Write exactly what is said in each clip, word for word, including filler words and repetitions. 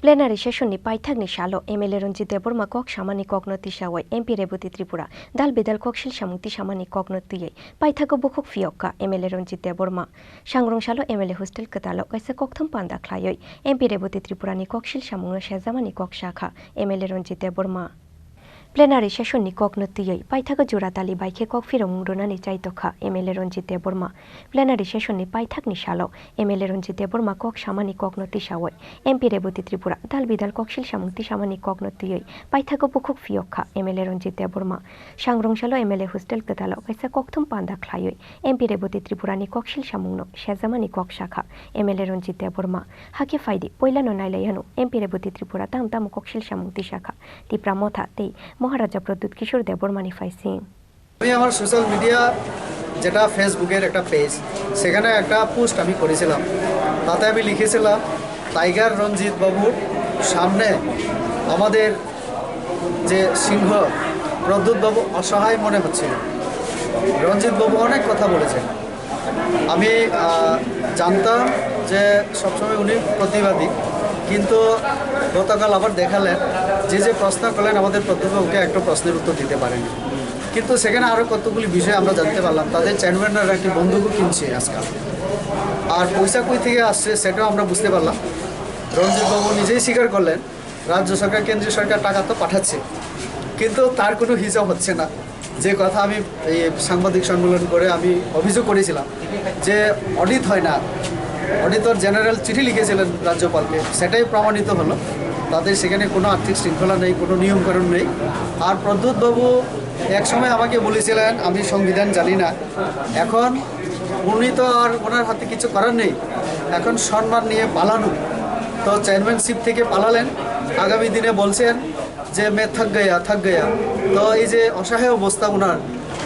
Plenary session ni paithak ni salo M L A Ranjit Debbarma kok samani kokno tisawi M P Reboti Tripura dal bidal koksil samung tisamani kokno twiwi paithago bukhuk phiyok kha M L A Ranjit Debbarma. Sangrong salo M L A hostel kwtalo kaisa kokthum panda khlaiwi M P Reboti Tripura ni koksil samungno sejamani kok sakha M L A Ranjit Debbarma. Plenary session ni kokno twiwi paithago jora tali bai khe kok phiromung rwnani chai tokha M L A Ranjit Debbarma. Plenary session ni paithak ni salo M L A Ranjit Debbarma kok samani kokno tisawi M P Reboti Tripura dal bidal koksil samung tisamani kokno twiwi paithago bukhuk phiyok kha M L A Ranjit Debbarma. Sangrong salo M L A hostel kwtalo kaisa kokthum panda khlaiwi M P Reboti Tripura ni koksil samungno sejamani kok sakha M L A Ranjit Debbarma. Hakhe phaidi, poilano nailaiano M P Reboti Tripura tamo tamo koksil samung tisakha Tipra Motha tei Maharaja Pradyut Kishore Debbarmani phaising. আমি আমার social media, যেটা ফেসবুকের একটা পেজ, সেখানে একটা পোস্ট আমি করেছিলাম। তাতে আমি লিখেছিলাম, টাইগার রঞ্জিত বাবুর সামনে আমাদের যে সিংহ প্রদ্যুৎ বাবু অসহায় মনে হচ্ছিল। রঞ্জিত বাবু অনেক কথা বলেছেন। আমি, আহ, জানতাম যে সবসময় উনি প্রতিবাদী, কিন্তু গতকাল আবার দেখালেন, যে যে প্রশ্ন করলেন, আমাদের প্রদ্যুৎ বাবুকে একটা প্রশ্নের উত্তর দিতে পারেনি। কিন্তু সেখানে আরও কতগুলি বিষয় আমরা জানতে পারলাম। তাদের চেয়ারম্যানরা একটি বন্দুকও কিনছে আজকাল। আর পয়সা কই থেকে আসছে, সেটাও আমরা বুঝতে পারলাম। রঞ্জিত বাবু নিজেই স্বীকার করলেন, রাজ্য সরকার, কেন্দ্রীয় সরকার টাকা তো পাঠাচ্ছে, কিন্তু তার কোনো হিসাব হচ্ছে না। যে কথা আমি এই সাংবাদিক সম্মেলন করে আমি অভিযোগ করেছিলাম যে অডিট হয় না, অডিটর জেনারেল চিঠি লিখেছিলেন রাজ্যপালকে, সেটাই প্রমাণিত হলো। তাদের সেখানে কোনো আর্থিক শৃঙ্খলা নেই, কোনো নিয়মকানুন নেই। আর প্রদ্যুৎ বাবু একসময় আমাকে বলেছিলেন, "আমি সংবিধান জানি না।" এখন উনি তো আর, ওনার হাতে কিছু করার নেই, এখন সম্মান নিয়ে পালানো। তো চেয়ারম্যানশিপ থেকে পালালেন, আগামী দিনে বলছেন যে "मैं थक गया, थक गया।" তো এই যে অসহায় অবস্থা ওনার,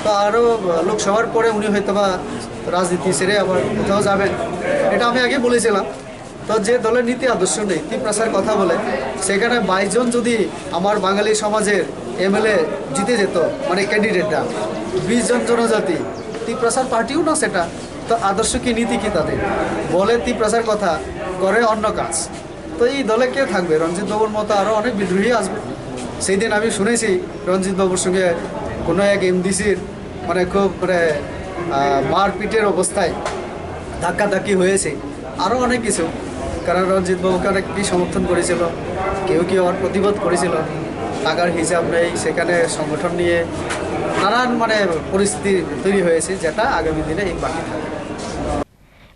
তো আরও লোকসভার পরে উনি হয়তো বা রাজনীতি ছেড়ে আবার কোথাও যাবেন, এটা আমি আগে বলেছিলাম। তো যে দলের নীতি আদর্শ নেই, তিপ্রাসার কথা বলে, সেখানে বাইশ জন যদি আমার বাঙালি সমাজের এমএলএ জিতে যেত, মানে ক্যান্ডিডেটরা, বিশ জন জনজাতি, তিপ্রাসার পার্টিও না সেটা। তো আদর্শ কি, নীতি কি তাদের? বলে তিপ্রাসার কথা, করে অন্য কাজ। তো এই দলে কে থাকবে? রঞ্জিত বাবুর মতো আরও অনেক বিদ্রোহী আসবে। সেই দিন আমি শুনেছি রঞ্জিত বাবুর সঙ্গে কোনো এক এমডিসির মানে খুব মানে, আহ, মারপিটের অবস্থায় ধাক্কাধাক্কি হয়েছে, আরও অনেক কিছু। কারণ রঞ্জিত বাবুকে অনেক কি সমর্থন করেছিল, কেউ কেউ আবার প্রতিবাদ করেছিল। টাকার হিসাব নেই, সেখানে সংগঠন নিয়ে নানান মানে পরিস্থিতি তৈরি হয়েছে, যেটা আগামী দিনে এই বাকি থাকবে।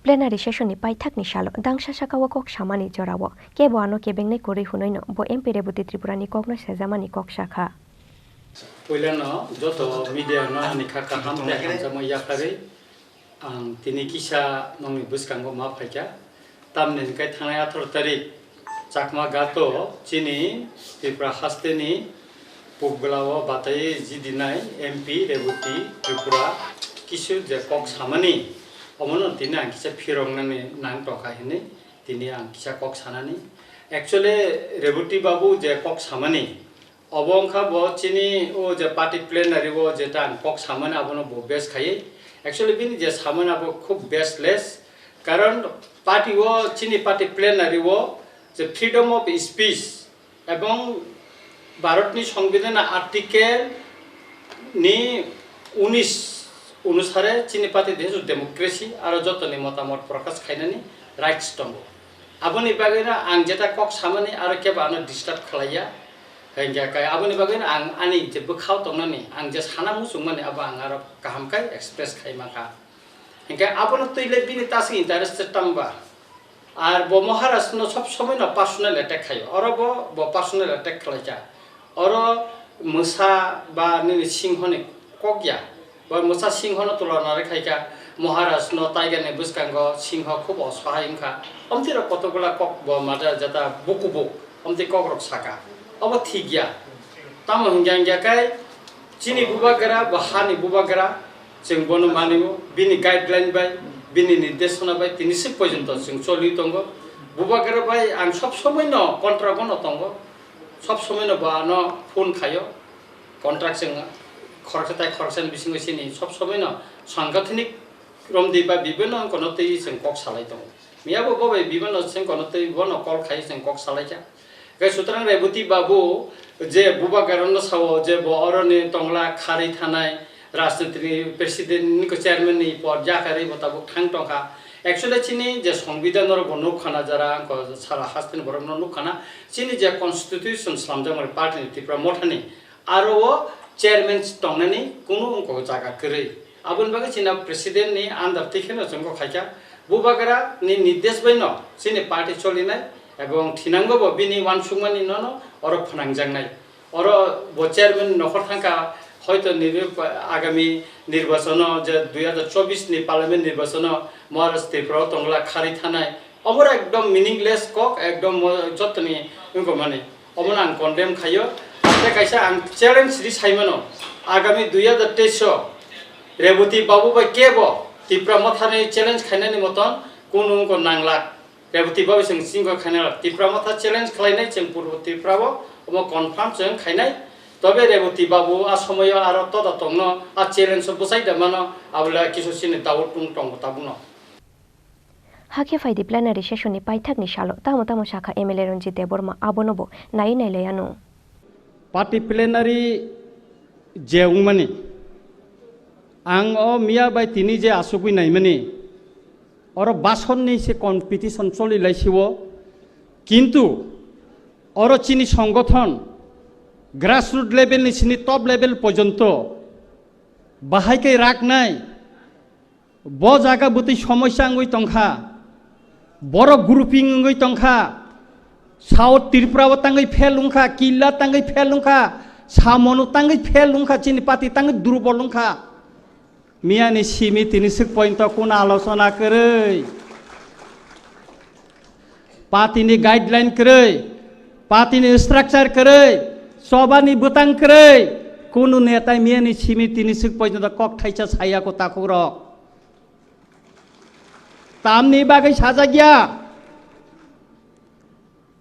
Plenary session ni paithak ni salo dangsa saka o kok samani jora o kebo ano kebengnai kwrwi hwnwi no bo M P Reboti Tripura ni kok no sejamani kok sakha. Puilano joto media no ani kha kaham tei hamjakma yakarwi ang tini kisa nokni bwskango ma phaikha. Tamni hwnkhe thangnai atharo tarik Chakma Gato chini Tripura hasteni Pubgla o bataiwi jidinai M P Reboti Tripura kisu je kok samani, omono tini ang kisa phiroknani nang tongkha hinwi tini ang kisa kok sanani. Actually, Reboti babu je kok samani, obo wngkha bo chini o je party plenary o jeta ang kok samani abono bo base khaiwi. Actually, bini je samani abo khub baseless, karon party o, chini party plenary o je freedom of speech ebong Bharatni Songbidanni article ni unis onusare chini party desh democracy aro jotoni motamot prokash khainani rights tongo. Aboni bagwino ang jeta kok samani aro kebo ano disturb khlaiya. Hingkhe kai aboni bagwino ang ani je bwkhao tongnani, ang je sana muchungmani abo ang aro kaham khe express khai mankha. Hingkhe abono twi le bini tasing interested tangba. Ar bo Maharaj no sob somoi no personal attack khaio. Oro bo, bo personal attack khlaikha. Oro mwsa ba nini singho ni kok ya. Bo mwsa singho no tulona rwkhaikha. Maharaj no tiger ni bwskango singho khub osahai wngkha. Omtwi rok kotokgola kok bo mada jata bukubuk. Omtwi kok rok saka. Obo thik ya. Tamo hingya hingya khe chini bubagra bo hani bubagra. Chwng bono manio, bini guideline bai, bini nirdeshona bai tini swk porjonto chwng choli tongo. Bubagra bai ang sob somoi no contract o no tongo, sob somoi no bo ano phone khaio, contract chwng khoroksa tai khoroksa ni bisingo chini sob somoi no sangathanik romdi ba bibhinno wngkha no twi chwng kok salai tongo. Miyabo bo bai bimano chwng kono tei bono call khai chwng kok salaikha. Khe sutrang Reboti Babu je Bubagra no sao je bo oroni tongla kharwi thanai rajniti ni president ni ko chairman ni pod yakarwi bo tabuk thang tongkha. Actually chini je songbidhan oro bo nukkhana jara angko sara hasteni borok no nukkhana chini je constitution slamjakmani party ni Tipra Motha ni aro o chairman tongnani kunu wngkok jaga kwrwi. Aboni bagwi chini president ni under twi kheno chwng kok khaikha. Bubagra ni nirdesh bai no chini party cholinai ebong thinango bo bini uansukmani nono oro phnangjaknai. Oro bo chairman nokhor thangkha, hoito nini agami nirbachano je dui hazar chobbish ni parliament nirbachano Maharaj Tripura o tongla kharwi thanai. Omo ekdom meaningless kok, ekdom mo-, jottoni wngkha mani. Omono ang condemn khaio. Tei kaisa ang challenge ri saimano, agami dui hazar teis o Reboti Babu bai kebo Tipra Mothani challenge khainani moton kunu wngkha nanglak. Reboti Babu chwng chingko khainai, Tipra Motha challenge khlainai chwng Purbo Tripura o, omo confirm chwng khainai. Tobe Reboti Babu a somoyo aro toda tongno a challenge o bwsai da mano, abole kisu chini doubt tung tongo tabukno. Hakhe phaidi plenary session ni paithakni salo tamo tamo sakha M L A Ranjit Debbarma, abono bo naiwi nailaiano. Party plenary je wngmani, ang o miya bai tini je asugwi naimani, oro basonni se competition choli laisio, kintu oro chini songothon grassroot level ni sini top level porjonto bahai khe raknai. Bo jaga bwtwi somosya wngwi tongkha, borok grouping wngwi tongkha, South Tripura o tangwi fail wngkha, Killa tangwi fail wngkha, Samonu tangwi fail wngkha, chini party tangwi durbol wngkha. Miyani simi tini swk pointo kun alochona kwrwi, party ni guideline kwrwi, party ni structure kwrwi, chobani bwtang kwrwi, kunu netai miyani simi tini swk pointo kok thaisa saya ko takhuk rok. Tamni bagwi sajak ya?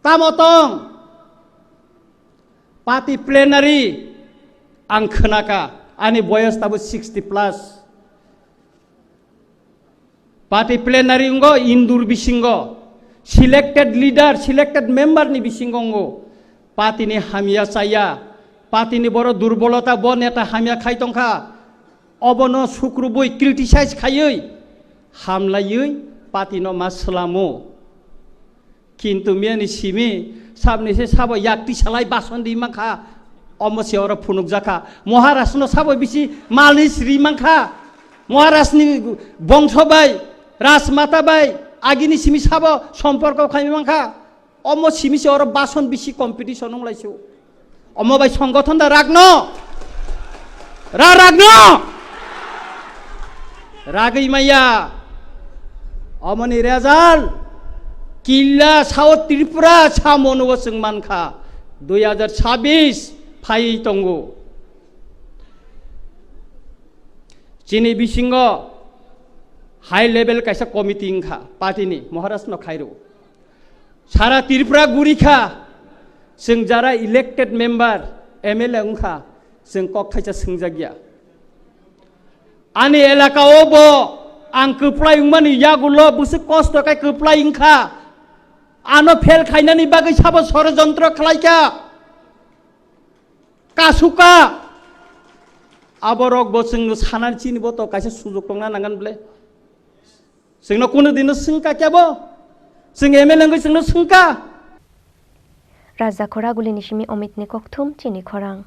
Tamo tong? Party plenary ang khwnaka, ani boyos tabo sixty plus. Party plenary wngo indur bisingo, selected leader, selected member ni bisingo wngo. Party ni hamya chaya, party ni boro durbolota, bo neta hamya khai tongkha. Obono sukrubui criticize khaiwi, hamlaiwi party no ma swlamo. Kintu miyani simi sabni se sabo yakti salai bason ri mankha, omo se oro phunukjakha. Maharaj no sabo bisi malis ri mankha. Maharaj ni bongso bai, rajmata bai, agini simi sabo somporko khai mankha. Omo simi se oro bason bisi competition wng lai se. Omo bai songothon da ragno. Ra ragno. Ragwi maya. Omoni result. Killa South Tripura samono bo chwng mankha. Dui hazar chabbish phai tongo. Chini bisingo high level kaisa committee wngkha party ni, Maharaj no khairo. Sara Tripura guri kha, chwng jara elected member, M L A wngkha, chwng kok thaisa swngjak ya. Ani elaka o bo ang kwplai wngmani yagulo bwswk kosto khe kwplai wngkha. Ano fail khainani bagwi sabo sorojontro khlaikha. Kasuka. Aborok bo chwngno sanani chini bo to kaisa sujok tongna nangan ble. Chwngno kunu dino swngkha kebo? Chwng M L A wngwi chwngno swngkha? Raja Khoragulini simi Omitni kokthum chini khorang.